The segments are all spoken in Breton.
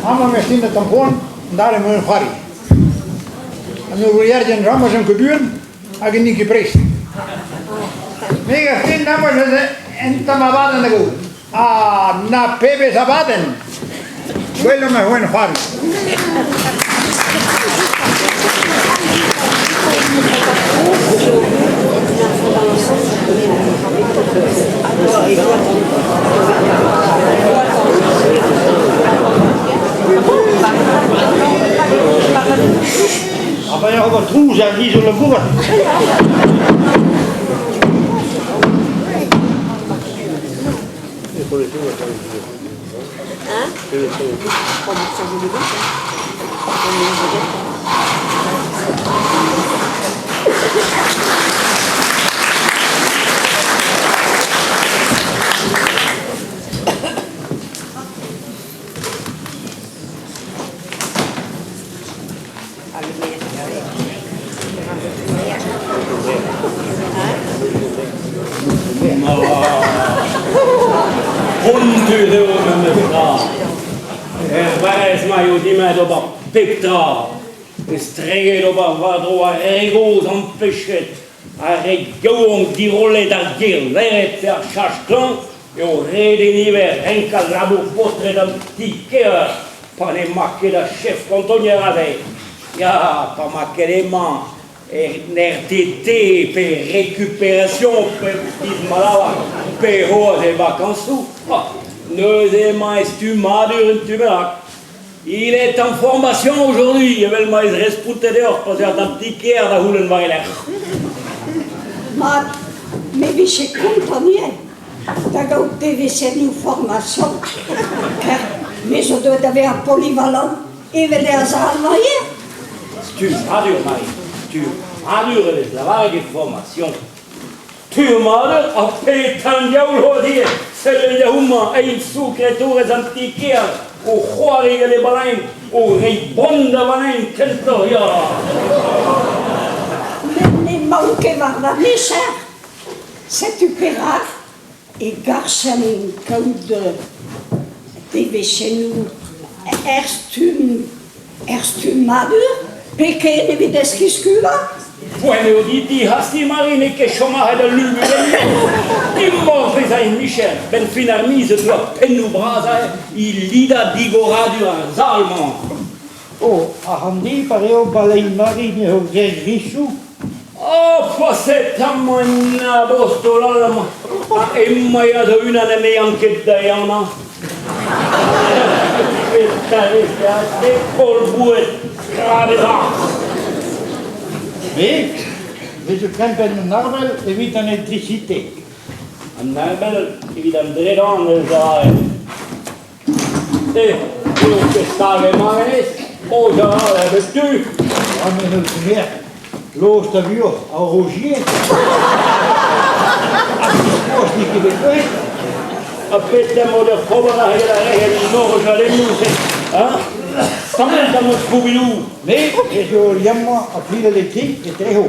Amañ emañ stignet an poan, dare emañ c'hoari. An ouvrier ramaz en ket buan hag n'int ket prest. Me gav din amañ neuze un tamm abadenn da gaout. Ah, na pebezh abadenn! Gwelloc'h ma c'houenn c'hoari. Ha pa ober trouz ar giz o labourat. Hontus eo memes tra. Er barrez-mañ eo dimet ober pep tra. Estreget ober war-dro ar re gozh ampechet, ar re yaouank dirollet ar ger laeret pe ar chach klañv eo ret e niver renkañ labour paotred an ti-kêr pa n'emañ ket ar chef kantonier aze. Ya, pa 'ma ket emañ en RTT pe récupération pe Malabar pe c'hoazh e vakañsoù, neuze emañ e stummadur un tu bennak. Il est en formation aujourd'hui evel ma ez respontet deoc'h pa'z eo d'an ti-kêr da c'houlenn war e lerc'h. Mat, me 'vije kontant ivez da gaout devezhennoù formasion ker me zo deuet da vezañ polyvalent evel er sal-mañ ivez. Stummadur, Mari, stummadur e vez lavaret e formasion. Stummadur ha petra an diaoul ho ivez, sell homañ eil soukretourez an ti-kêr o c'hoari gant e balein, o reiñ bonn da valein kentoc'h ya. Met n'emaon ket war va micher. Setu perak e garfen kaout devezhennoù er stumm er stummadur pe ken evit deskiñ skuvañ. Poent eo dit dic'hastiñ, Mari, n'eo ket chom aze da lugudenniñ. Imor bezañ en micher, 'benn fin ar miz e teu ar pennoù bras aze e lidañ digoradur ar sal-mañ. Oh, ac'hann-di pa eo balein Mari n'eo ket richoù. Oh, poaset amañ un abostol all amañ. Ha emañ ya da-unan anezhañ ket da ehanañ. Petra 'rez te, Paul Bouet, skrabet arz. Me, me zo kempenn an arvel evit an elektrisite. An arvel evit an dredan eus a Te, eo ket stag emañ hennezh? O ya, a bep tu. Ah, me n'eus ket Lost a vuoc'h a Rogier. Ha biskoazh n'eo ket bet gwelet. Ha petra emañ da c'hober a-hed ar re en orjalennoù-se, hein? Sammet gant ho skobilloù. Me, ez eo liammañ ar fil elektrik etrezo.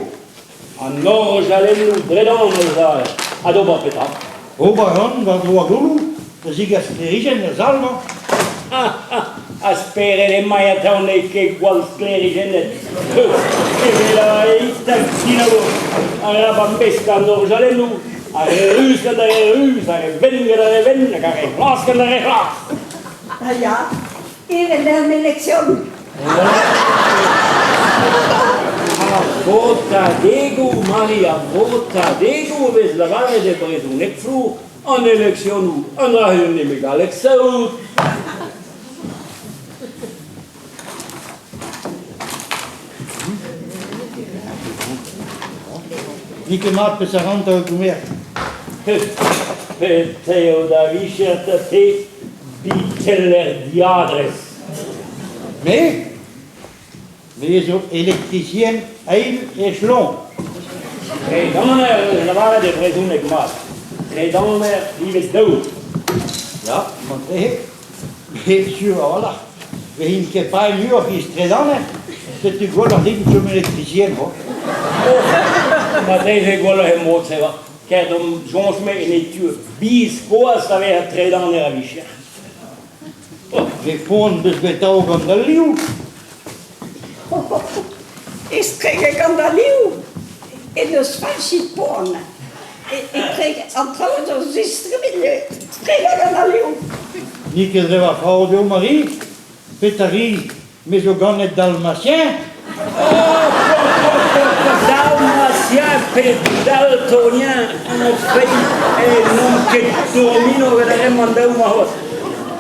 An orjalennoù dredan eus a ha d'ober petra? Ober a ran war-dro ar gouloù da zegas sklêrijenn er sal-mañ. Ha spered emañ atav n'eo ket gwall sklêrijennet. Evel a eizhtag dinaour arabat meskañ an orjalennoù, ar re ruz gant ar re ruz, ar re wenn gant ar re wenn hag ar re c'hlas gant ar re c'hlas. Ah ya, evel en eleksion. Ar votadegoù, Mari, ar votadegoù a vez lavaret e brezhoneg flour, an eleksionoù, an dra-se nemet galleg saout. N'eo ket mat peseurt ran da gomer. Petra eo da vicher da te, biteller diadres? Me? Me zo elektrisien eil echelon. Tredaner eus lavaret e brezhoneg mat. Tredaner livet daou. Ya, marteze. Met sur a-walc'h, 'vezin ket paeet muioc'h evit tredaner. Setu gwelloc'h din chom elektrisien, ho. Marteze gwelloc'h em mod-se, va. Ker d'am soñj-me en e tu biskoazh da vezañ tredaner a vicher. Met poan 'deus bet dav gant al liv. Estreget gant al liv en deus fañchit poan. Etre an traoù zo zistremet estreget gant al liv. N'eo ket dre va faot eo, Marie. Petra 'ri? Me zo ganet dalmatien. Dalmatien pe daltonien en feiz e n'on ket dourmino gant ar re-mañ daou-mañ c'hoazh.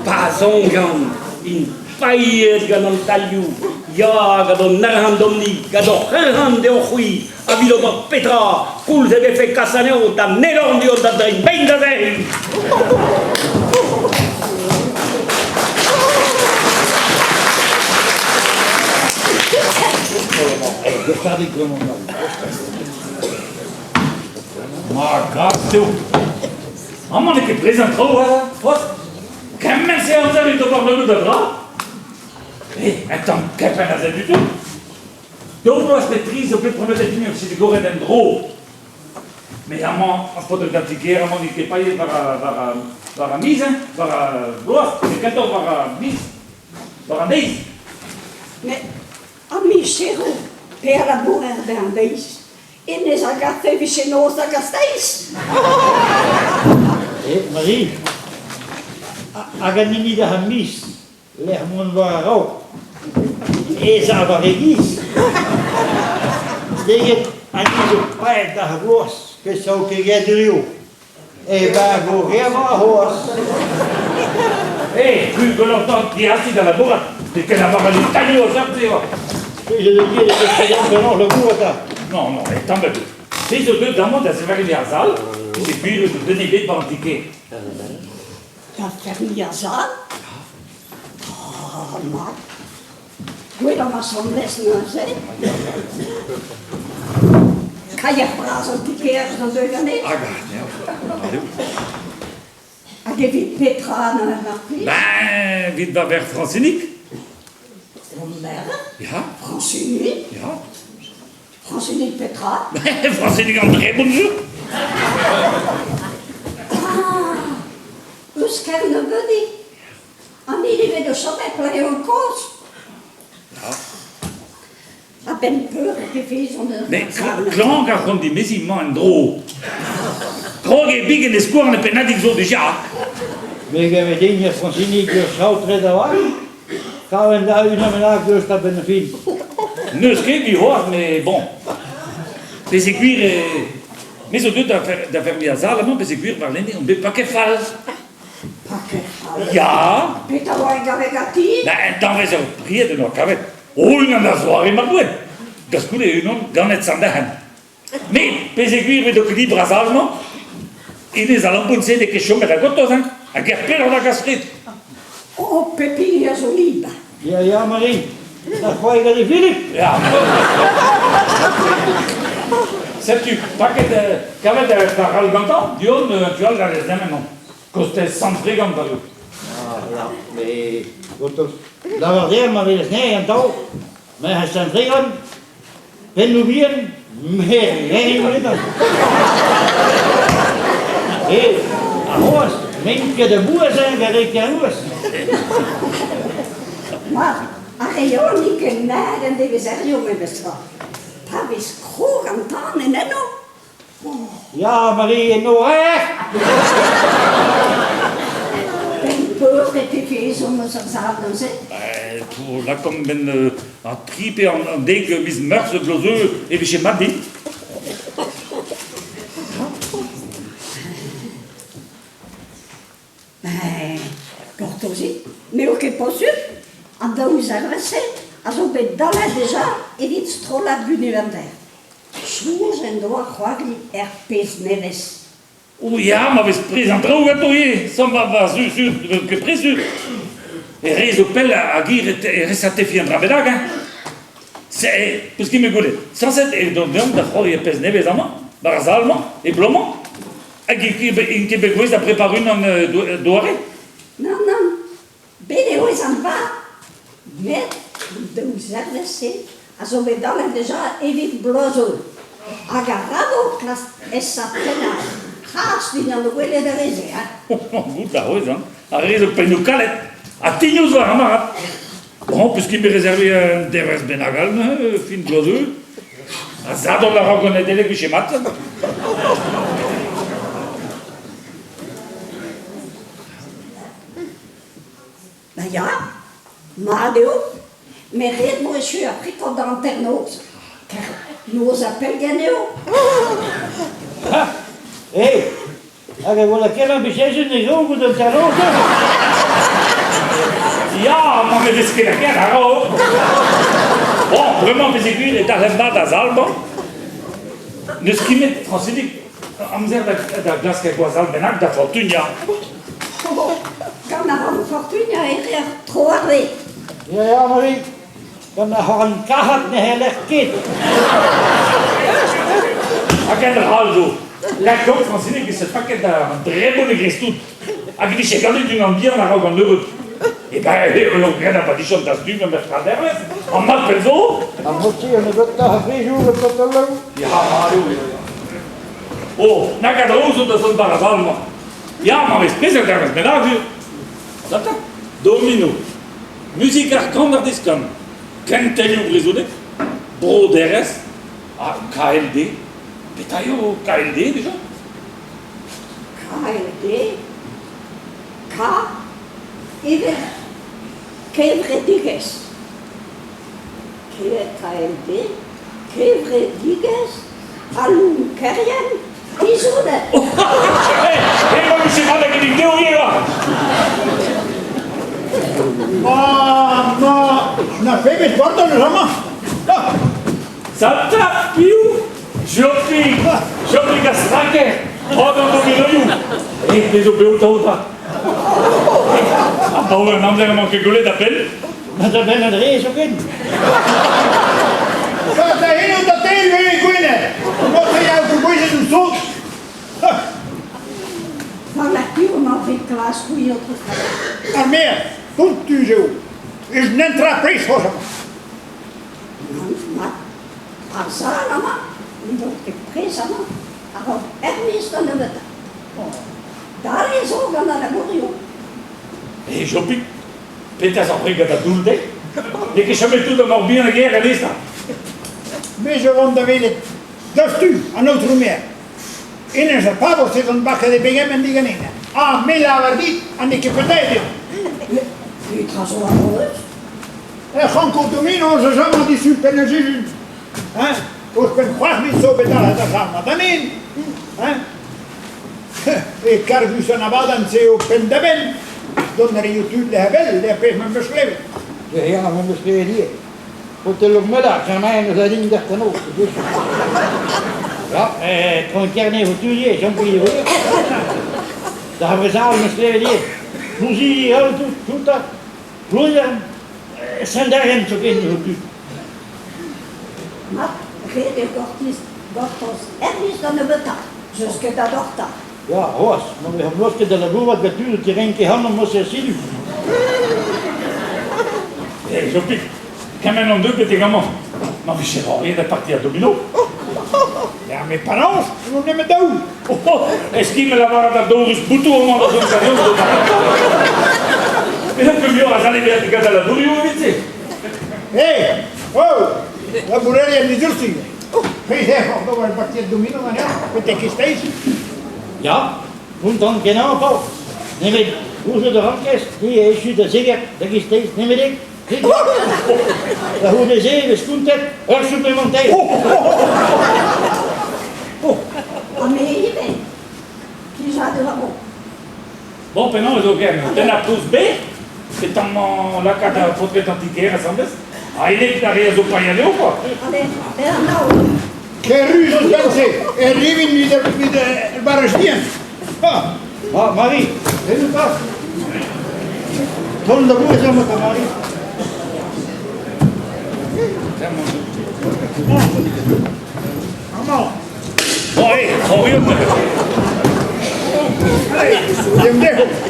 Pa soñjan int paeet gant an tailhoù, ya gant an arc'hant deomp-ni, gant hoc'h arc'hant deoc'h-c'hwi, ha 'vit ober petra, koulz e vefe kas anezho da Nederland du-hont da dreiñ mein da zen. Ma gast eo. Amañ n'eo ket prez an traoù c'hoazh. Kement-se amzer evit ober nebeut a dra. Eh, un tamm kepenn aze du tout. Daou vloaz pe tri zo bet prometet din ur sigorenn en-dro. Met amañ, ar paotr ganti ker amañ n'eo ket paeet war war war ar miz, hein, war ar bloaz, met kentoc'h war ar miz, war an deiz. Met ar micherour pe a labourer dezhañ an deiz, hennezh a garfe e vije noz da gasteiz. Eh, Marie, hag an hini da ar miz, Lec'h mont war a-raok, ez a war e giz. Steget an zo paeet d'ar bloaz, peseurt kegedurioù. E vago re-mañ c'hoazh. Eh, c'hwi gwelloc'h dont diazi da labourat, n'eo ket lavar an tailhoù a seurt-se oa. Je veux dire, c'est penaos labourat 'ta. Non, non, e tamm ebet. Se zo deuet amañ da sevel ar sal, c'est gwir eus den ebet war an ti-kêr. Da fermiñ ar sal? Ah, mat. Gwelloc'h asambles neuze. Kaier bras an ti-kêr zo deuet ganit? Hag Hag evit petra neuze, mar plij? Ben, evit va verc'h Frañsinig. Ho merc'h? Ya. Frañsinig? Ya. Frañsinig petra? Frañsinig an Drebonjour. Ah, eus Kernebeudig. An hini bet o chom e Pleon kozh. A-benn peur e vezont ur Mais klañv ar c'hont dimeziñ-mañ en-dro. Krog eo big en e skouarn e pennadig zo dija. Me gave din eo Frañsinig ur saotret a-walc'h. Kavet da unan bennak deus a-benn ar fin. N'eus ket evit c'hoazh, met bon. Peogwir me zo deuet da fermiñ ar sal amañ peogwir warlene on bet paket fall. Paket fall? Ya. Petra oa e gavet ganti? Ben, danvez ur pried en doa kavet. O-unan da zoare ma boued. Da skoude unan ganet Sant-Derc'hen. Met peogwir edo ket dit bras-mañ, hennezh a lampoun-se n'eo ket chomet a-gottoz, hein, hag er pelloc'h da gas kuit. Oh, pep hini a zo libr. Ya, ya, Marie, da c'hoari gant e Philippe. Ya. Setu, paket, kavet ar ral gantañ, du-hont, tu all da lez emañ. Kostez Sant-Fregant, pa eo. Ah, ya, mais gortoz. Lavar dezhañ ma vez anezhañ an taol. Merc'hed Sant-Fregant, pennoù bihan, me rin ledan. E, ar c'hoazh, n'int ket a bouez hein, gant re Kernouez. Ma, ar re yaouank n'int ket mat en devezerioù memestra. Pa vez krog an tan en enno, Ya, Marie, eno ec'h! Benn peur e tefe ezhomm eus ar sal neuze? Pour lakaomp benn an tri pe an dek miz Meurzh bloaz zo e vije mat din. Gortozit, n'eo ket posupl. An daou zervezh-se a zo bet dallet dija evit strollad Gunuender. Soñj en doa c'hoari er pezh nevez. O ya, ma vez prez an traoù ganto ivez, samm war sur, sur, ket prez sur. E re zo pell hag hir e resa tefi an dra bennak, hein. Se, peus ket me gwelet. Sañset eo dont deomp da c'hoari er pezh nevez amañ, war ar sal-mañ, e bloaz-mañ. Hag int ket bet gouest da brepar unan doare? Nann, nann, bet eo ez an vat. Met an daou zervezh-se a zo bet dallet dija evit bloaz zo. Hag a-raok klask esa tennañ harz dindan welet ar re-se, hein. Goût a c'hwez, hein. Ar re zo pennoù kalet. Ha tignoz war ar marc'had. Bon, peus ket bet rezervet un devezh bennak all neuze, fin bloaz eu. Ha sadorn a-raok an Nedeleg 'vije mat. Ba ya, mat eo. Met ret 'mo echu ar friko da hanternoz. Kar noz ha pellgent eo. Ha! Hey! Hag e vo lakaet an bezezun e zo goude an ternoz? Ya, ma ne vez ket lakaet a-raok. Bon, bremañ peogwir e dalc'hen mat da sal-mañ, n'eus ket met Frañsidig amzer da glask ur gwaz all bennak da fortuniañ. Gant ar ran fortuniañ e reer tro ar re. Ya, ya, Marie, gant ar c'horn kac'hat ne c'heller ket. Hag un dra all zo. Lakaomp Frañsinig e vije paket an drebon e greiz-tout. Hag e vije ganet unan bihan a-raok an nebeud. E ben, eo graet ar badichon dastum ur merc'h An mat pell zo? Ar mod-se an nebeutañ a frejoù gant Totolau. Ya, mat eo, ya, ya. Oh, nag a draoù zo da zont war ar sal-mañ. Ya, ma vez pezh a dervez bennak, Data, domino, muzik ar kan ar diskan, kentelioù brezhoneg, broderezh, ha KLD. Petra eo KLD déjà? KLD, K evel kevredigezh. KLD, kevredigezh al lonkerien dizounet. Emañ vije mat hag evit dezho ivez Ma, ma, na pebezh bordel eus amañ. Sata, piv? Jopig! Jopig a straker! Trot an dominoioù! Eh, me zo bev taol Abaoe an amzer emañ ket gwelet a-benn. Ma da benn a-dre zoken. Da eno da teil e Gwened. Morse ya bouezet ouzh sot. War la piv emañ bet klask c'hwi autre Ar maer, pontuz eo. Eus nentra prest c'hoazh amañ. Mat, ar sal amañ, ne vo ket prest amañ, a-raok ur miz da nebeutañ. Dale zo gant al labourioù. E Jopig, petra zo c'hwi gant da doull dezhi? N'eo ket chomet tout an mor bihan a gêr anezhañ. Me zo vont da welet diouzhtu an aotrou maer. Hennezh ar pabor ez on baket e pegement diganin. Ha me lavar dit ha n'eo ket pedet eo. Petra zo a-dreuz? Er c'hanko domino zo amañ disul penn ar sizhun. Hein? Ouzhpenn c'hwec'h miz zo bet dalc'het ar sammad anin. Hein? E kargus an abadenn-se eo penn-da-benn. Dont a raio tud lec'h-bell er pezh m'am eus klevet. Ya, m'am eus klevet ivez. Hotel Logmela, Germain eus a din d'Artano. Ya, Tron-Kerne vo tu ivez, Jean-Pierre ivez. Da Vrezal m'eus klevet ivez. Plouzi, holl tout, tout Plougerne, Saint-Darren zoken vo tu. Mat, ret eo gortoz, gortoz er miz da nebeutañ. N'eus ket da dortañ. Ya, c'hoazh, ma vez laosket da labourat gant tud o tirenn ket ac'hanomp morse silu. Eh, Jopig, kement on deuet betek amañ. Ma vije c'hoariet da parti a domino. Ya, met penaos? N'on nemet daou. Oh, oh, eski me lavarat da Doris Boutou amañ da zont ganeomp d'ober. Penaos ket muioc'h a zale bezañ gant al labourioù evit-se? Hé, oh, labourerien dizursi. Pezh ec'h d'ober partiet domino ganeoc'h betek kreisteiz? Ya, kontant kenañ, paotr. Nemet gouzout a rankez, te a echu da zeger da greisteiz nemet eo. Da c'houde-se e vez kontet ur supplémentaire. Ha me ivez, plijadur a vo. Bon, penaos zo ken tennañ plouz berr, petamant lakaat ar paotred an ti-kêr asambles, ha enep d'ar re a zo paeañ dezho, quoi. Allez, er nao. Ker-ruz ouzhpenn-se, e rivin evit ar barrez bihan. Ah, Marie, venez pas. Tont da vouezh amañ, Marie. Amañ. Bon, hé, c'hoariomp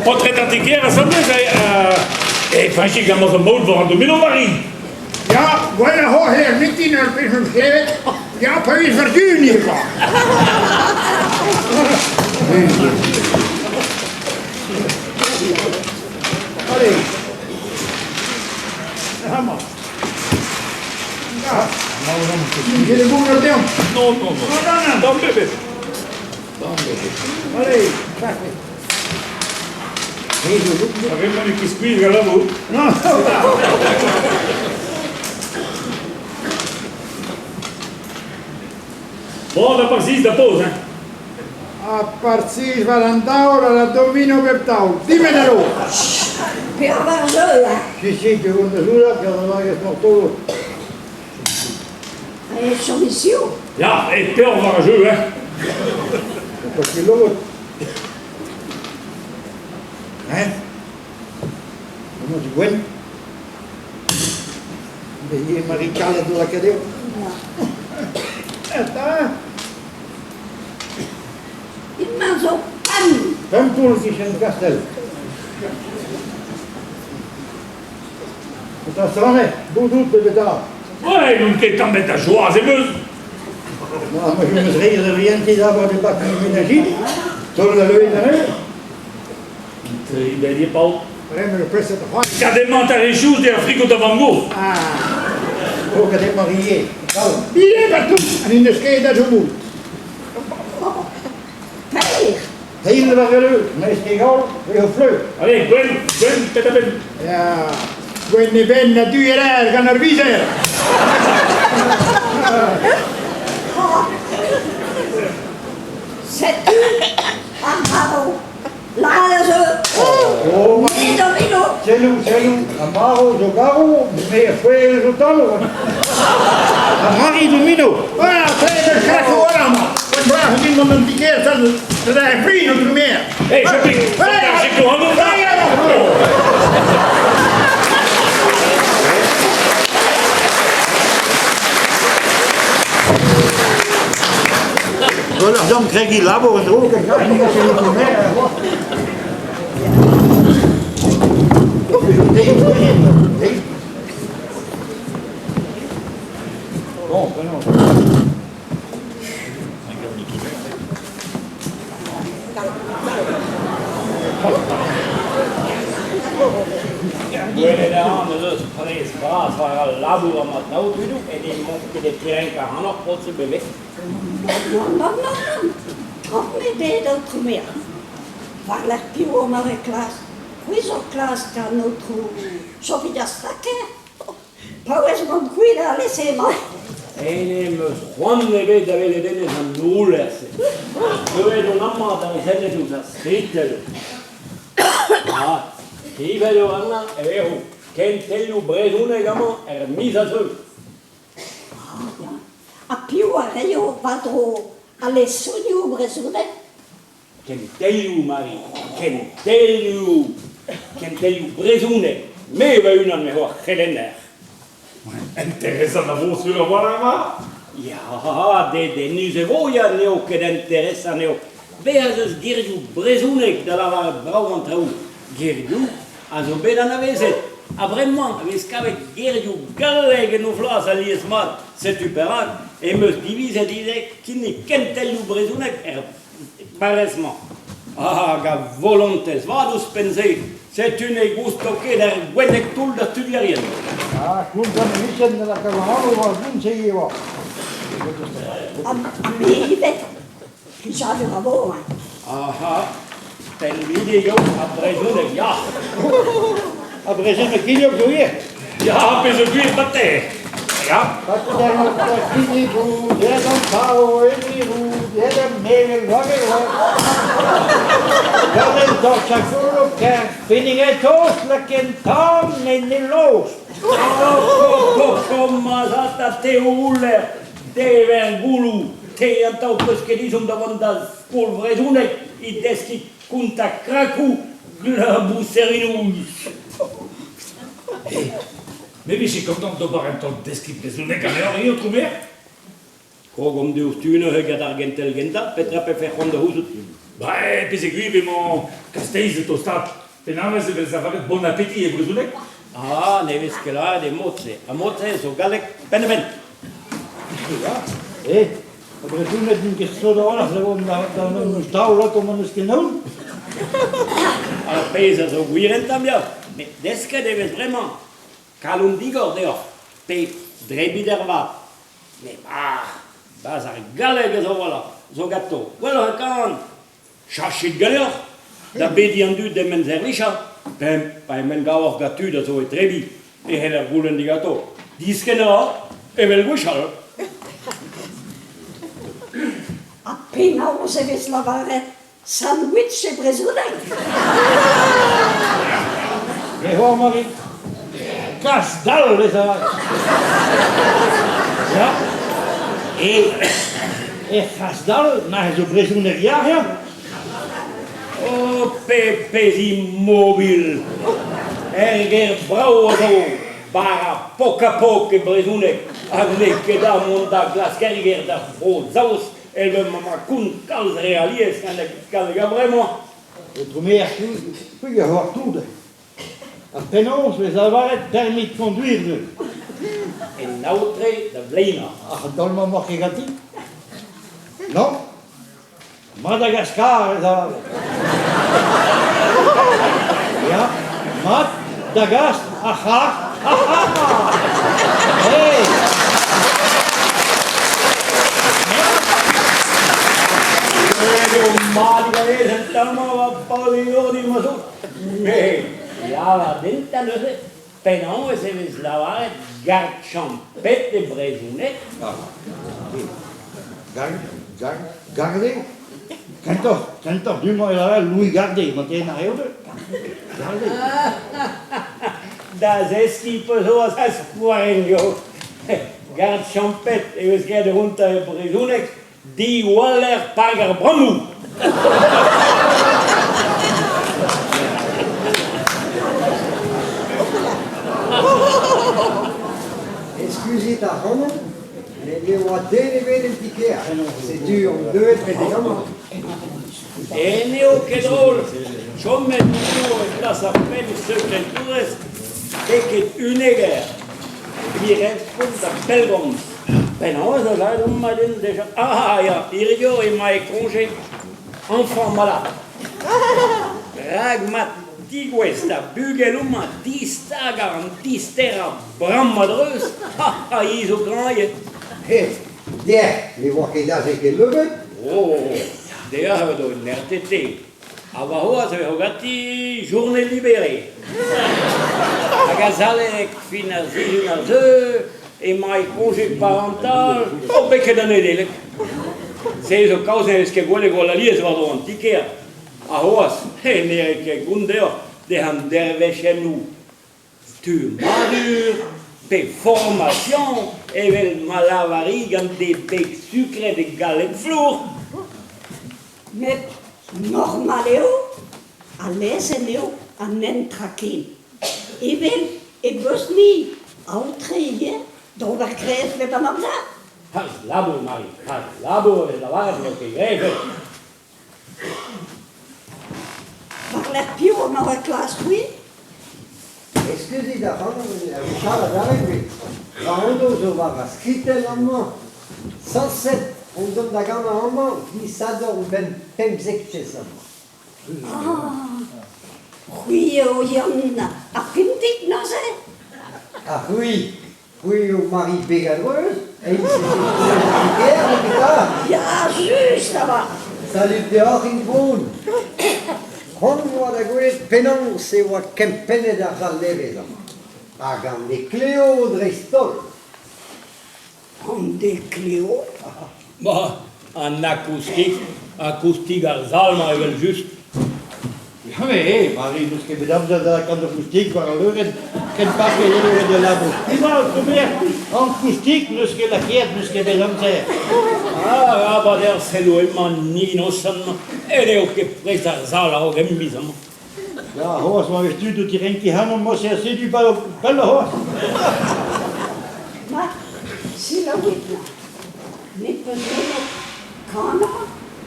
Paotred an ti-kêr asambles, e Fañchig amañ zo maout war an domino, Marie. Ya, gwell a c'hoar er mintin ur pezh 'm klevet. Ya, pa vez war-du ivez. Allez. Amañ. Ket e bourn deomp. Non, non, non. Non, non, non. Tamm ebet. Tamm ebet. Allez, sacré. Ar re-mañ n'eo ket skuizh gant labour. Non. Bon, da parziz da poz, hein. A parziz war an daol ha da domino bep taol. Dimet alo! Peoc'h war jeu, hein? Si, si, te vont da zoulat, gant an agez mortolo. E chom hiziv. Ya, e peoc'h war ar jeu, hein. Pas ket logod. Hein? Emañ du gwenn. Behier Marie Kalet da lakaat eo. Eta? Emañ zo pemp. Pemp toull kichen Kastell. Petra sane, boudoù pe beta? Ouais, n'on ket tamm bet a joaz em eus. Ma, ma eus re a vrientin abar de bak menajit, tol da leuen anezho. Tri ben eo paotr. Bremañ eo prest da c'hoari. Kademañ ar re-chouz er friko da vamm-gozh. Ah. Oh, kademañ ivez. Ivez partout, an hini n'eus ket a jomoù. Teir. Teir war e leur, n'eus ket gaol, e ho fleur. Allez, gwenn, gwenn, penn-da-benn. Ya, gwenn e benn ha du e lêr gant ar vizer. Setu ar marv. Lâret zo. Oh, Me domino. Selloù, selloù, ar marv zo garv, me a fouez zo talo. Ar c'hoari domino. Ah, treiñ ur c'hrac'h war amañ. Brac'h din gant an ti-kêr, da da fin an lumière. Hey, Jopik, sikour an Gwelloc'h deomp kregiñ labour en-dro. Bon, Gwelet a ran ez eus prez bras war al labour amañ traoù tudoù en emañ ket e tirenk ac'hanoc'h posubl e ve. Non, non, non, non. Tromp ebet, aotrou maer. War-lerc'h piv omp e klas? C'hwi zo klask an aotrou Sophie Saker? Paouez mont kuit alese emañ. Ene em eus c'hoant ebet da welet hennezh an nouler-se. Deuet on amañ da sellet ouzh ar skritell. Ah, skrivet eo warnañ e vezo kentelioù brezhoneg amañ er miz a zeu. Ah, ya. Ha piv a reio war-dro al lesonioù brezhoneg? Kentelioù, Mari, kentelioù! Kentelioù brezhoneg! Me va-unan me c'hoar c'helenner. Interesant a vo sur a-walc'h, ma? Ya, dedennus e vo, ya, n'eo ket interesant eo. Bezañ ez eus gerioù brezhonek da lavaret brav an traoù. Gerioù a zo bet anavezet. Ha bremañ e vez kavet gerioù gallek en o flas alies-mat. Setu perak em eus divizet ivez kinnig kentelioù brezhonek er barrez-mañ. Hag a volontez vat ouzhpenn-se, setu ne gousto ket ar gwenneg toull da studierien. Ah, kontant e vijen da lakaat an anv war se e oa. Ha me ivez, plijadur a vo, hein. Aha, pinvidik eo ar brezhoneg, ya. Ar brezhoneg kilhog zo ivez. Ya, pezh zo gwir, pater. Ya. Te ouler, dever gouloù, te atav peus ket ezhomm da vont da skol vrezhonek e deskiñ kontañ krakoù glabouserinoù. Me vije kontant d'ober un taol deskiñ brezhoneg ganeoc'h eo, Troumer? Krog omp diouzhtu neuze gant ar gentel gentañ, petra 'pefe c'hoant da c'houzout? Ba, pezeguir emañ Kasteiz o tostaat. Penaos e vez lavaret bon appétit e brezhoneg? Ah, ne vez ket lavaret e mod-se. Ar mod-se zo galleg penn-da-benn. Ya, eh, ar brezhoneg n'int ket sot a-walc'h da vont da an taol ato ma n'eus ket aon. Ar pezh a zo gwir enta, ya. Met desket e vez bremañ. Kalon digor deoc'h, pe drebit ervat. Met ah, 'barzh ar galleg a zo a-walc'h, zo ganto gwelloc'h e kan. Chachit ganeoc'h da bediñ an dud d'em servijañ. Pemp, pa em gavoc'h gant tud a zo é trebiñ e c'heller goulenn diganto. Diskenn a ra, evel gwechall. Ha penaos e vez lavaret sandwich e brezhoneg? Me c'hoar Mari, kas dall vez lavaret. Ya, e er c'has dall ma zo brezhoneg yac'h ya. O pebezh immobil! Er gêr brav a zo, bara pok-ha-pok e brezhoneg, ha n'eo ket da mont da glask er gêr da Vro-Saoz evel ma ma kont kalz re alies gant ar galleg a-vremañ. Aotrou maer, c'hwi a oar tout. Ha penaos 'vez lavaret permis de conduire neuze? En aotre da vleinañ. Ar taol-mañ 'maoc'h ket ganti? Non? Madagaskar ez a. Ya, mat, da gas ar c'harr. Hey! Eo mat ivez en taol-mañ va paotr din ma zo. Me lavar din 'ta neuze penaos e vez lavaret garde-champêtre e brezhoneg. Garde? Kentoc'h, kentoc'h du-mañ e lavar Louis Garde, mat-eo ar reoù Garde. Da zeskiñ peus c'hoazh a-skoarenn Garde-champêtre e vez graet rontañ e brezhoneg diwaller park ar brammoù. Eskuzit ac'hanon, met ne oa den ebet en ti-kêr. Setu on deuet betek amañ. E n'eo ket drol. Chomet eo e plas ar penn sekretourez betek unneger. Evit respont da bellgomz. Penaos a lâret omp ma den deja? Ah ya, hirio emañ e koñje enfant malade. Rak ma tigouezh da bugel homañ distagañ an disterañ bramm a-dreuz, ha hi zo grañet. He, dec'h ne oa ket aze ken nebeut. Oh, deoc'h e vo un RTT. Ha warc'hoazh e vo ganti journée libérée. Hag azalek fin ar sizhun a zeu emañ e koñje parental o beket an Nedeleg. Se zo kaoz ne vez ket gwelet gwall alies war-dro an ti-kêr. Ha c'hoazh, ne eo ket gont deoc'h dezhañ dervezhennoù stummadur pe formasion evel ma lavari gant e beg sukret e galleg flour. Met normal eo ha lezenn eo an hent tra ken. Evel e Bosni, aotre ivez d'ober grez bep an amzer. Kalz labour, Mari, kalz labour e vez lavaret n'eo ket graet. War-lerc'h piv emañ o klask c'hwi? Eskuzit ac'hanon Richard adarre met va anv zo war va skritell amañ. Sañset on dont da ganañ amañ disadorn 'benn pemzektez amañ. Ah, c'hwi eo Yann ar Pintig neuze? Ha c'hwi, C'hwi eo Mari Begadreuz, eil sekretourez kêr, Ya, just avat. Salud deoc'h, Itron. C'hoant oa da gwelet penaos e oa kempennet ar sal nevez amañ. Hag an ekleo dreist-holl. An ekleo? Ba, an akoustik, akoustik ar sal-mañ evel-just. Ya met, Mari, n'eus ket bet amzer da lakaat ar moustik war al leurenn ken paket eo bet al labour. Stummañ aotrou an moustik n'eus ket lakaet, n'eus ket bet amzer. Ah, abat er sello emañ Nino-san, n'eo ket prest ar sal a-raok em miz amañ. Ya, c'hoazh ma vez tud o tirenkiñ ac'hanomp morse setu pell c'hoazh. Ma, selaouit na. Ne peus nemet kanañ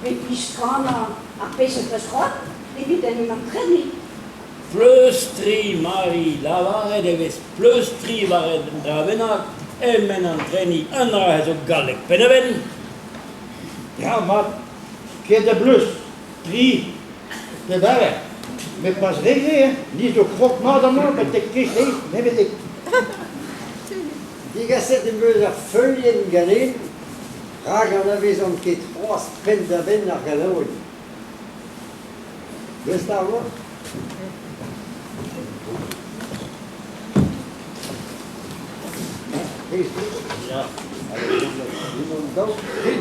pe diskanañ ar pezh ho peus c'hoant evit en em antreniñ. Pleustriñ, Mari, lavaret e vez pleustriñ war un dra bennak, emen antreniñ un dra zo galleg penn-da-benn. Ya, mat, ket da bleustr, tri, pe bevar, met pas re-re, hein, ni zo krog mat amañ betek ket-se, nemet. Degaset em eus ur feulienn ganin rak anavezan ket c'hoazh penn-da-benn ar ganaouenn. Deus 'ta amañ. Ya. Unan, daou, tri.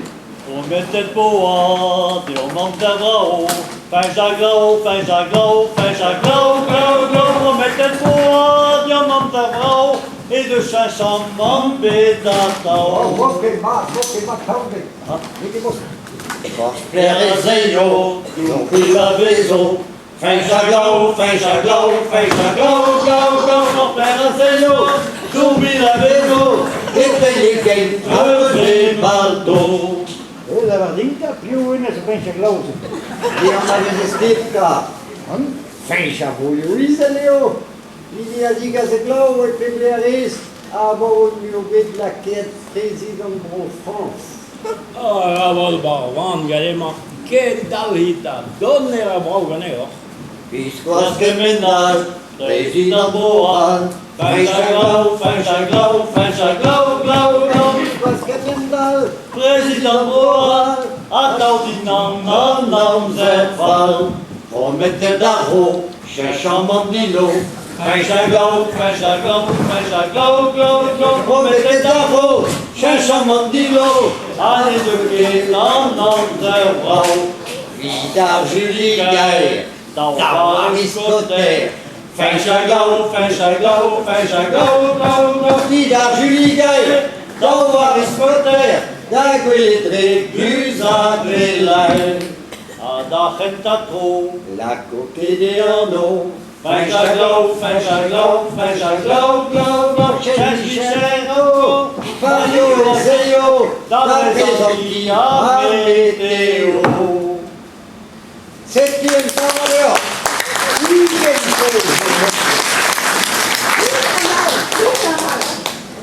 Prometet boa deomp amzer vrao, Feñch ha glav, feñch ha glav, feñch ha glav, glav, glav, Prometet boa deomp amzer vrao, E deus cheñchamant bet atav. Oh, vo ket mat, vo ket mat tamm bet. N'eo ket posubl. Forzh pelec'h ez eio, dour a vezo, Feñch ha glav, feñch ha glav, feñch ha glav, glav, glav, Forzh pelec'h ez eio, dour a vezo, Evel e gein Treuz e balto. O, lavar din 'ta, piv hennezh a feñch ar glav-se? Ne anavezez ket 'ta. Feñch ar broioù izel eo. Hini a zigas e glav e pep lec'h ez abaoe m'eo bet lakaet prezidant Bro-Frañs. Arabat barvan gant-emañ, kendalc'hit ha dont e ra brav ganeoc'h. Biskoazh kement all, prezidant Bro-C'hall, Feñch ha glav, feñch ha glav, feñch ha glav, glav, glav. Biskoazh kement all, Prezidant Bro-C'hall, atav dindan an amzer fall. Prometet ar ro, cheñchamant dillo. Feñch ha glav, feñch ha glav, feñch ha glav, glav, glav. Prometet ar ro, cheñchamant dillo. Ha ne deu ket an amzer vrav. Evit ar Juli gaer, Daou d'ar Maris-Cotter. Feñch ha glav, feñch ha glav, feñch ha glav, glav, glav. Evit ar Juli gaer, Daou Maris-Cotter, da gwelet dre guzh ha dre laer. Ha d'ar c'hentañ tro, Lako ket e anv. Feñch ha glav, feñch ha glav, feñch ha glav, glav, glav, Cheñch Michel, Fario ez eo da da brezantiñ prezantiñ ar ar meteo. meteo. Setu un tamm deoc'h. 20 vloaz.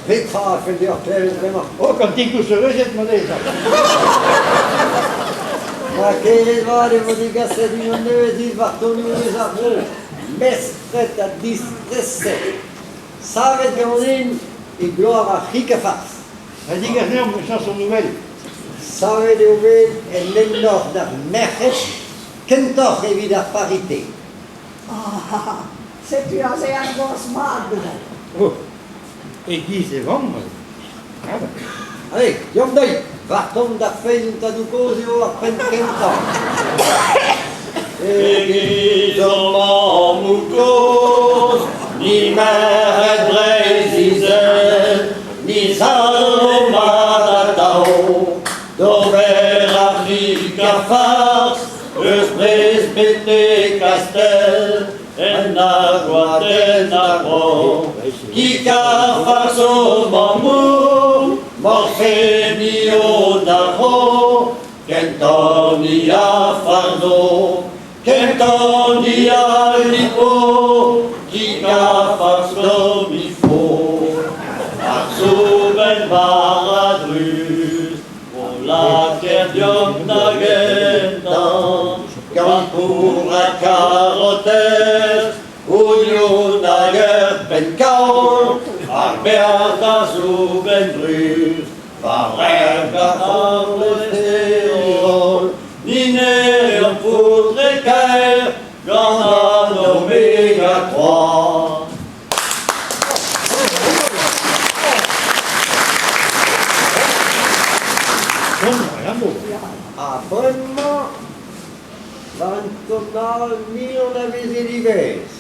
Petra a fell deoc'h klevet bremañ? Oh, kantikoù seurezed ma dezhañ. Ma keret vat e vo degaset unan nevez dit war tonioù eus ar vro. Mestret ha distreset. Savet ganin e gloar ar c'hig ha farz. Ha degas deomp ur chanson nouvelle. Savet eo bet en enor d'ar merc'hed kentoc'h evit ar parite. Ah, setu aze ar gaoz mat neuze. Oh, e-giz e vamm. Allez, deomp dezhi! War ton d'ar feiz an tadoù-kozh eo ar penn kentañ. E-giz hor mammoù-kozh, ni merc'hed Breizh-Izel, ni zalc'ho mat atav d'ober ar c'hig ar farz eus Brest betek Kastell. En argoad, en arvor, kig ar farz o mammoù, morse ni o naro, kentañ ni a farzo, kentañ ni a lipo, kig ar farz comme il faut. Ar soubenn bara druz, o lakaer deomp da gentañ, gant pour ha karotez, oignon hag ur penn-kaol, ar berzh da soubenn druz, war lerc'h ar c'holesterol, ni ne reomp foutr kaer gant an oméga 3. Ha bremañ, war un ton all ni anavezet ivez.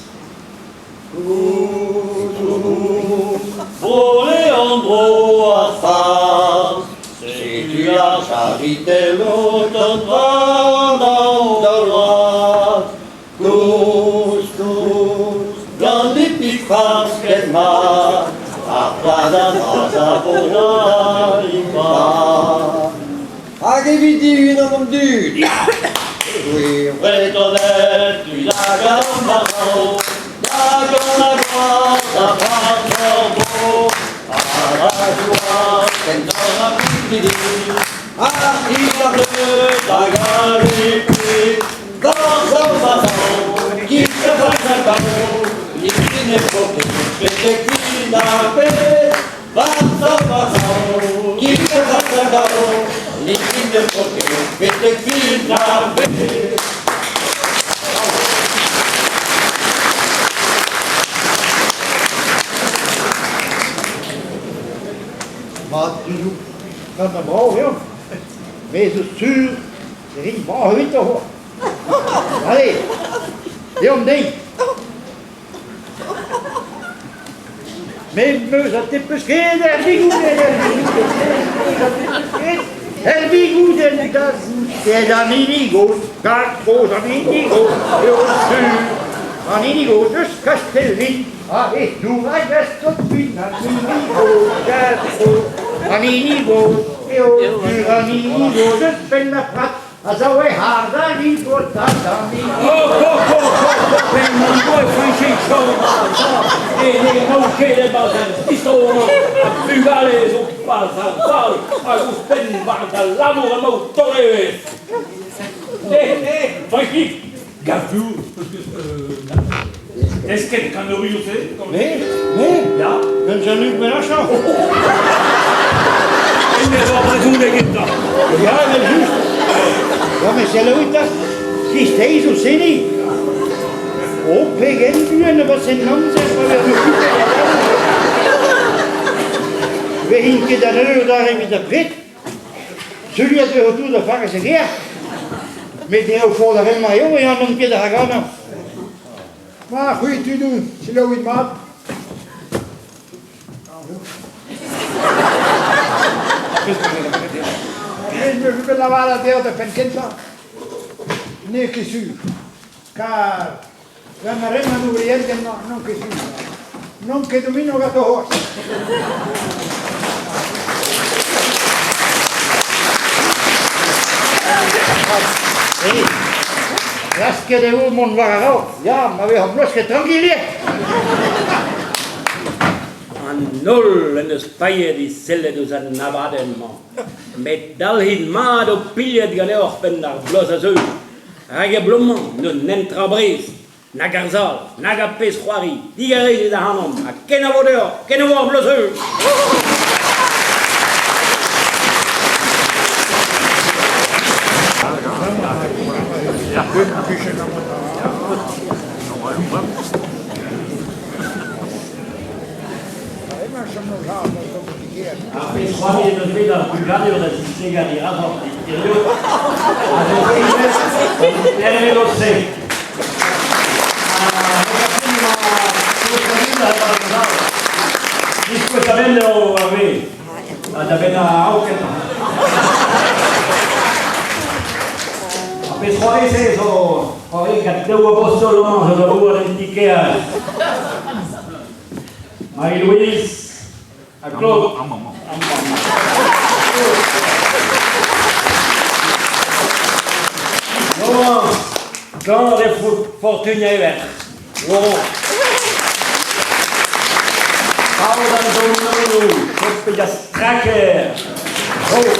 Vole an dro ar farz, setu ar charitell o tont war an daol Koulz, koulz, gant lipig farz ken mat, ar plad a dra da vat. Hag evit dihun an dud Gwir. Bretoned, tud hag ar marv, da gant la gloire, da bras hor bro, ha la joie, kentoc'h ha pinvidik, Ar c'hi ar bleud hag al lipig, Betek fin ar bed. Mat, tudoù, gant ar brav eo. Me zo sur e rin brav evito c'hoazh. Allez, deomp dezhi. Me 'meus ha te 'peus ket er bigoudenn, er bigoudenn, ha te 'peus ket er bigoudenn da gousket an hini gozh, tad kozh an hini gozh, eo sur an hini gozh eus Kastellin, ha e dour hag a stopin an hini gozh, tad kozh an hini gozh, eo sur an hini gozh eus Penn-ar-Prat. A zo e harz an Bugale zo pas ar sal hag ouzhpenn war da labour emaout taol evezh. Eh, eh, Francky, gafioù Desket kanorioù-se? Me? Me? Ya. Gant Jean-Luc Mélenchon. En eo brezhoneg eta. Ya, evel-just. Ya, met selaouit 'ta. Kristeiz o seniñ. O, pegen buan e vase an amzer pa vez okupet a labour. Vezint ket an eur adarre evit ar pred. Celui a deu retour da farez e gêr. Met eo fort ar re-mañ eo e n'on ket da ganañ. Ma, c'hwi tudoù, selaouit mat. Pezh 'meus bet lavaret dezhañ da penn kentañ, n'eo ket sur. Kar gant ar re-mañ ouvrier n'on ket sur. N'on ket domino ganto c'hoazh. Hey, klasket eo mont war a-raok. Ya, ma vez blosket tranquil ivez. An holl en deus paeet e sellet ouzh an abadenn-mañ. Met dalc'hit mat ho pilhed ganeoc'h 'benn ar bloaz a zeu. Rak e bloaz-mañ n'eus netra Brest, nag ar sal, nag ar pezh c'hoari, digarezit ac'hanomp ha kenavo deoc'h, kenavo ar bloaz eur! Ar pezh c'hoari en deus bet ar vugale da zisplegañ dirazoc'h hiziv a zo ivez Hervé Lotse. Diskouez a-benn eo Hervé, ha da benn a-raok kentañ. Ar pezh c'hoari-se zo c'hoari gant daou abostol amañ zo labourat en ti-kêr. Marie-Louise ha Claude. Amañ, amañ. Laurent, klañv e fortun ever. Laurent. Paotr an dominoù, pe da straker. Oh.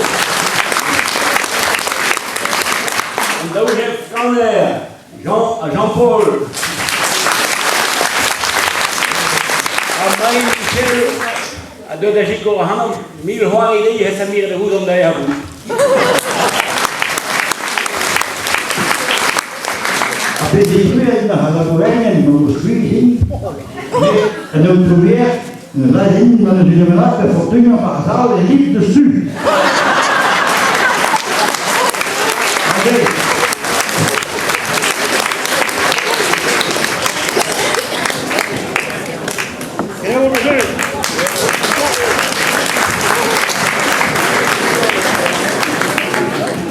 An daou chef kaner. Jean ha Jean-Paul. Ha Marie-Michel a deu da sikour ac'hanomp mil c'hoari dezhi he Samir da c'houzont da erru. Ha bet eo ar labourerien gant o skuizh En aotrou Ber, neuze ma n'eus ket bennak da fortunañ war sav e lip deus su.